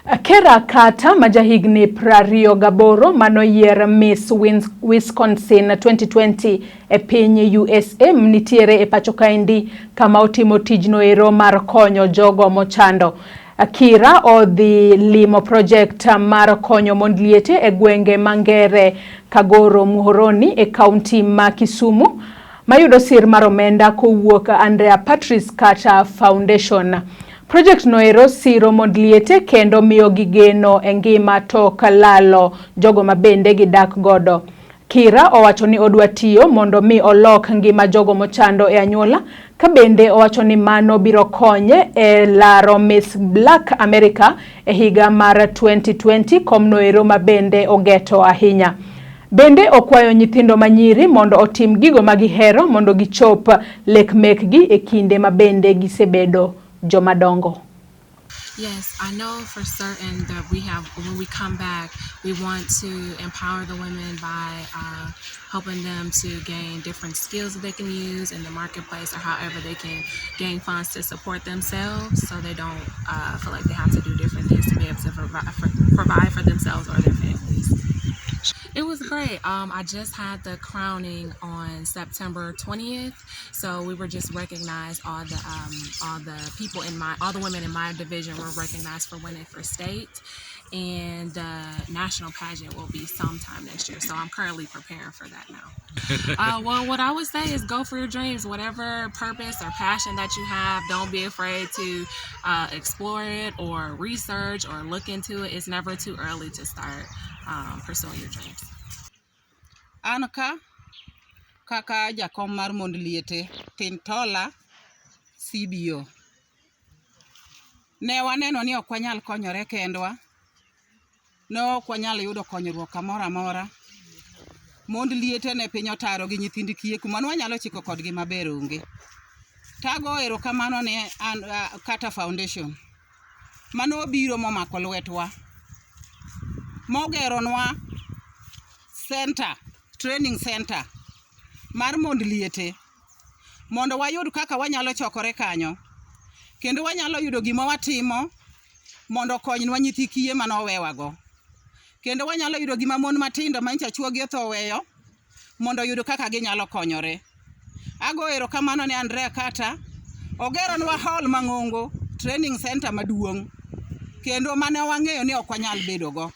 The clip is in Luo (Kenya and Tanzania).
Kera Carter ma jahigni 28 manoyier Miss Wisconsin 2020 e piny USA nitiere e pacho kaendi kama otimo tijno ero mar konyo jogo mochando. Kira odhi limo project mar konyo mond liete e gwenge Mangere Kagoro Muhoroni e kaunti ma Kisumu mayudo sir mar omenda kowuok Andrea Patrice Carter Foundation. Project no ero siro mond liete kendo miyo gi geno e ngima tok lalo jogo ma bende gidak godo. Kira owacho ni odwa tiyo mondo mi olok ngima jogo mochando e anyuola ka bende owacho ni mano biro konye e laro Miss Black America e higa mar 2020 komno ero ma bende ogeto ahinya. Bende okwayo nyithindo manyiri mondo otim gigo ma gihero mondo gichop lek mekgi e kinde ma bende gisebedo jomadongo. Yes, I know for certain that we have, when we come back, we want to empower the women by helping them to gain different skills that they can use in the marketplace or however they can gain funds to support themselves so they don't feel like they have to do different things to be able to provide for themselves or their families. It was great. I just had the crowning on September 20th, so we were just recognized. All the people in my all the women in my division were recognized for winning for state, and the national pageant will be sometime next year. So I'm currently preparing for that now. Well, what I would say is go for your dreams, whatever purpose or passion that you have. Don't be afraid to explore it or research or look into it. It's never too early to start pursuing your dreams. An ka kaka jakom mar mond liete Tintola CBO. Ne waneno ni ok wanyal konyore kendwa, ne ok wanyal yudo konyruok kamoro amora. Mond liete ne piny otaro gi nyithind kiye kuma ne wanyalo chiko kodgi maber onge. Tago erokamano ne an, Carter Foundation manobiro momako lwetwa mogeronwa center, training center mar mond liete mondo wayud kaka wanyalo chokore kanyo kendo wanyalo yudo gima watimo mondo okonywa nyithi kiye manowewago kendo wanyalo yudo gima mon matindo manyicha chuogi otho oweyo mondo oyud kaka ginyalo konyore. Ago erokamano ne Andrea Carter, ogeronwa hall mang'ongo, training center maduong' kendo mane wang'eyo ni ok wanyal bedo go.